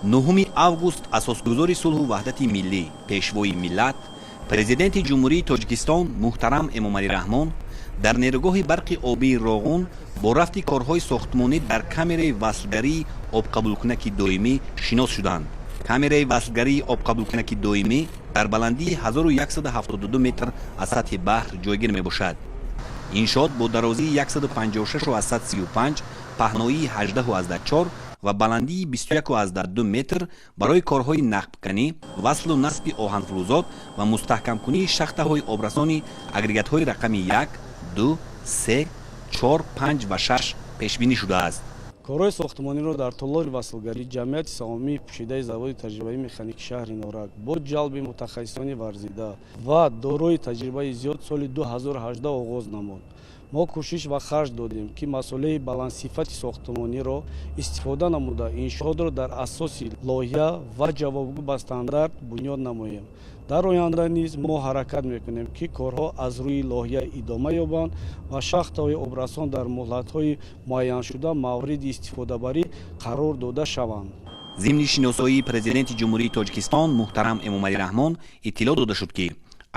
9 август асосгузори сулҳу ваҳдати миллӣ, пешвои миллат, президенти Ҷумҳурии Тоҷикистон муҳтарам Эмомалӣ Раҳмон дар нерӯгоҳи барқи обии Роғун бо рафти корҳои сохтмонӣ дар камераи васлгарии обқабулкунаки доимӣ шинос шуданд. Камераи васлгарии обқабулкунаки доимӣ дар баландии 1172 метр аз сатҳи баҳр ҷойгир мебошад. Иншоот бо дарозии 156,35, паҳноии 18,4 ва баландии 21,2 метр барои корҳои нақбканӣ, васлу насби оҳанфулӯзот ва мустаҳкамкунии шахтаҳои обрасони агрегатҳои рақами 1, 2, 3, 4, 5 ва 6 пешбинӣ шудааст. Корҳои сохтмониро дар толори васлгарӣ ҷамъияти саҳомии пӯшидаи заводи таҷрибаи механикии шаҳри Норак бо ҷалби мутахассисони варзида ва дорои таҷрибаи зиёд соли 2018 оғоз намуд. Мо кӯшиш ва харҷ додем, ки масолеҳи баландсифати сохтмониро истифода намуда, иншоотро дар асоси лоиҳа ва ҷавобгӯ ба стандарт бунёд намоем. Дар оянда низ мо ҳаракат мекунем, ки корҳо аз рӯи лоиҳа идома ёбанд ва шахтаҳои обрасон дар муҳлатҳои муайяншуда мавриди истифодабарӣ қарор дода шаванд. Зимни шиносоии президенти Ҷумҳурии Тоҷикистон муҳтарам Эмомалӣ Раҳмон иттилоъ дода шуд, ки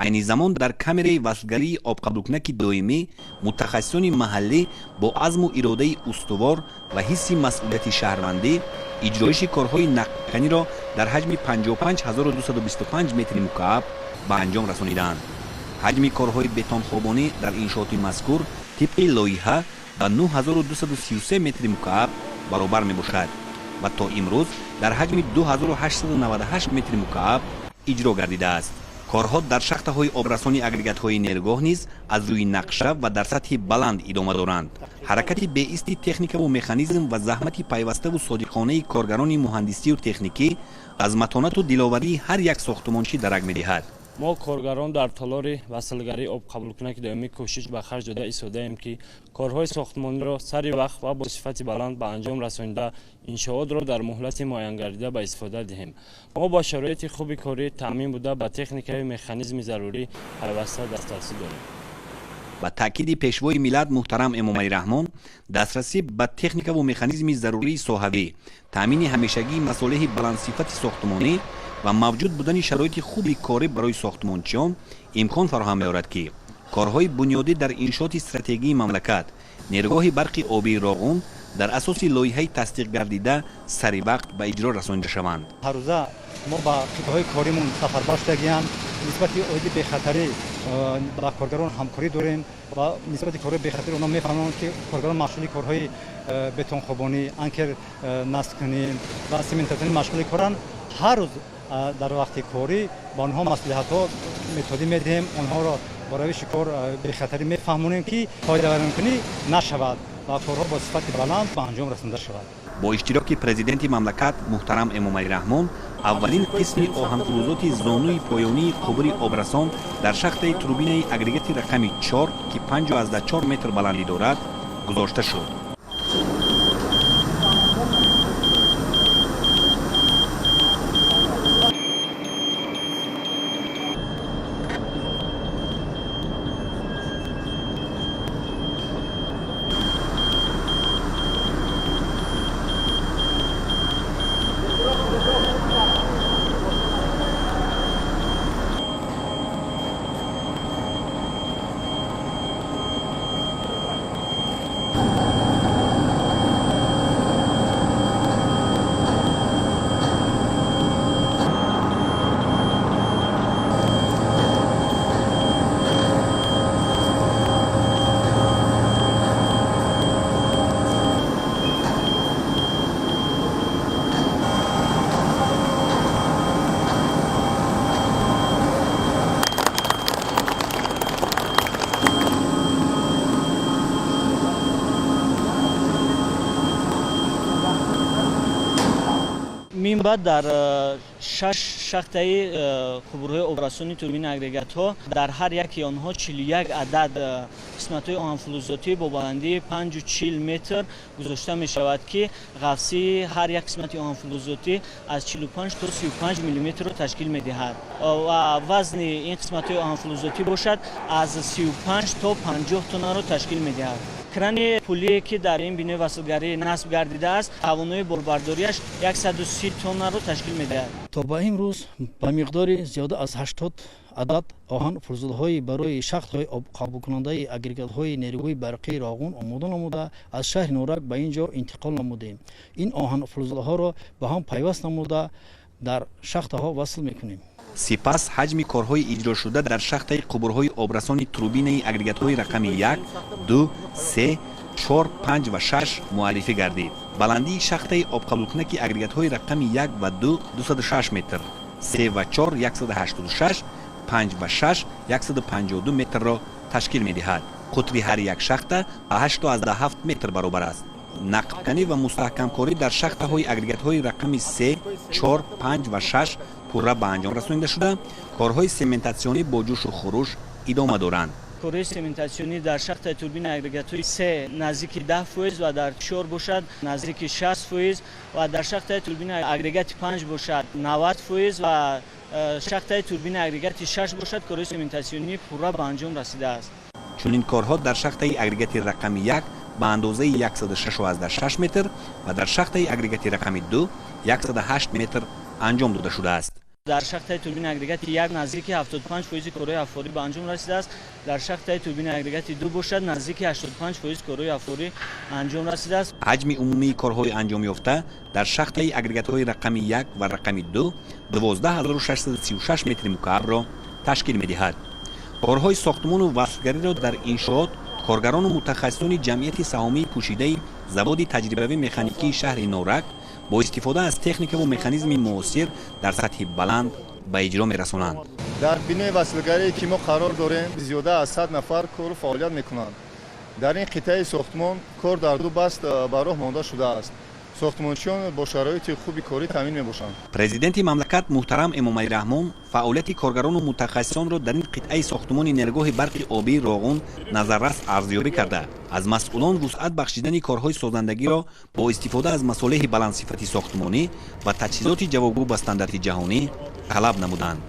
айни замон дар камераи васлгарии обқабулкунаки доимӣ мутахассисони маҳаллӣ бо азму иродаи устувор ва ҳисси масъулияти шаҳрвандӣ иҷроиши корҳои нақбканиро дар ҳаҷми 55225 метри мукааб ба анҷом расонидаанд. Ҳаҷми корҳои бетонхобонӣ дар иншооти мазкур тибқи лоиҳа ба 9233 метри мукааб баробар мебошад ва то имрӯз дар ҳаҷми 2898 метри мукааб иҷро гардидааст. Корҳо дар шахтаҳои обрасони агрегатҳои нерӯгоҳ низ аз рӯи нақша ва дар сатҳи баланд идома доранд. Ҳаракати беисти техникаву механизм ва заҳмати пайваставу содиқонаи коргарони муҳандисию техникӣ аз матонату диловарии ҳар як сохтумончӣ дарак медиҳад. Мо, коргарон дар толори васлгарии обқабулкунаки доимӣ, кӯшиш ба харҷ дода истодаем, ки корҳои сохтмониро сари вақт ва бо сифати баланд ба анҷом расонида, иншоотро дар муҳлати муайянгардида ба истифода диҳем. Мо бо шароити хуби корӣ таъмин буда, ба техникаю механизми зарурӣ пайваста дастрасӣ дорем. Ба таъкиди пешвои миллат муҳтарам Эмомалӣ Раҳмон, дастрасӣ ба техникаву механизми зарурии соҳавӣ, таъмини ҳамешагии масолеҳи баландсифати сохтмонӣ ва мавҷуд будани шароити хуби корӣ барои сохтмончиён имкон фароҳам меорад, ки корҳои бунёдӣ дар иншооти стратегии мамлакат, нерӯгоҳи барқи обии Роғун, дар асоси лоиҳаи тасдиқгардида сари вақт ба иҷро расонида шаванд. Ҳаррӯза мо ба қитъаҳои коримон сафарбар шудагиям. Нисбати оиди бехатарӣ ба коргарон ҳамкорӣ дорем ва нисбати корҳои бехатарӣ онҳо мефаҳманд, ки коргарон машғули корҳои бетонхобонӣ, анкер насбкунӣ ва сементатонӣ машғули коранд. Ҳар рӯз дар вақти корӣ ба онҳо маслиҳатҳо методӣ медиҳем, онҳоро ба равиши кор бехатарӣ мефаҳмонем, ки қоидавайронкунӣ нашавад ва корҳо бо сифати баланд ба анҷом расонда шавад. Бо иштироки президенти мамлакат муҳтарам Эмомалӣ Раҳмон аввалин қисми оҳанфулӯзоти зонуи поёнии қубури обрасон дар шахтаи турбинаи агрегати рақами 4, ки 5,4 метр баландӣ дорад, гузошта шуд. Мин баъд дар шаш шахтаи қубурҳои обрасони турбини агрегатҳо дар ҳар яки онҳо 41 адад қисматҳои оҳанфулӯзотӣ бо баландии 5,40 метр гузошта мешавад, ки ғафсии ҳар як қисмати оҳанфулӯзотӣ аз 45 то 35 миллиметрро ташкил медиҳад ва вазни ин қисматҳои оҳанфулӯзотӣ бошад, аз 35 то 50 тоннаро ташкил медиҳад. Крани пулие ки дар ин бинои васлгарӣ насб гардидааст, тавонои борбардориаш 130 тоннаро ташкил медиҳад. То ба имрӯз ба миқдори зиёда аз 80 адад оҳан фузулҳои барои шахтҳои обқабулкунандаи агрегатҳои нерӯгоҳи барқии Роғун омода намуда, аз шаҳри Норак ба ин ҷо интиқол намудем. Ин оҳан фузулҳоро ба ҳам пайваст намуда, дар шахтаҳо васл мекунем. Сипас ҳаҷми корҳои иҷрошуда дар шахтаи қубурҳои обрасони турбинаи агрегатҳои рақами 1, 2, 3, 4, 5 ва 6 муаррифӣ гардид. Баландии шахтаи обқабулкунаки агрегатҳои рақами 1 ва 2 206 метр, 3 ва 4 186, 5 ва 6 152 метрро ташкил медиҳад. Қутри ҳар як шахта ба 8,7 метр баробар аст. Нақбканӣ ва мустаҳкамкорӣ дар шахтаҳои агрегатҳои рақами 3, 4, 5 ва 6 пурра ба анҷом расонида шуда, корҳои сементатсионӣ бо ҷӯшу хуруш идома доранд. Корҳои сементатсионӣ дар шахтаи турбини агрегатҳои 3 наздики 10% ва дар 4 бошад наздики 60% ва дар шахтаи турбини агрегати 5 бошад 90% ва шахтаи турбини агрегати 6 бошад корҳои сементатсионӣ пурра ба анҷом расидааст. Чунин корҳо дар шахтаи агрегати рақами 1 ба андозаи 106,6 метр ва дар шахтаи агрегати рақами 2 108 метр анҷом дода шудааст. Дар шахтаи турбини агрегати 1 наздики 75% корҳои ҳаффорӣ ба анҷом расидааст. Дар шахтаи турбини агрегати 2 бошад наздики 85% корҳои ҳаффорӣ анҷом расидааст. Ҳаҷми умумии корҳои анҷомёфта дар шахтаи агрегатҳои рақами 1 ва рақами 2 12636 метри мукаабро ташкил медиҳад. Корҳои сохтмону васлгариро дар иншоот коргарону мутахассисони ҷамъияти саҳомии пӯшидаи заводи таҷрибавии механикии шаҳри Норак бо истифода аз техникаву механизми муосир дар сатҳи баланд ба иҷро мерасонанд. Дар бинои васлгарие ки мо қарор дорем, зиёда аз 100 нафар кору фаъолият мекунанд. Дар ин қитъаи сохтмон кор дар ду баст ба роҳ монда шудааст. Сохтмончиён бо шароити хуби корӣ таъмин мебошанд. Президенти мамлакат муҳтарам Эмомалӣ Раҳмон фаъолияти коргарону мутахассисонро дар ин қитъаи сохтмони нерӯгоҳи барқи обии Роғун назаррас арзёбӣ карда, аз масъулон вусъат бахшидани корҳои созандагиро бо истифода аз масолеҳи баландсифати сохтмонӣ ва таҷҳизоти ҷавобгӯ ба стандарти ҷаҳонӣ талаб намуданд.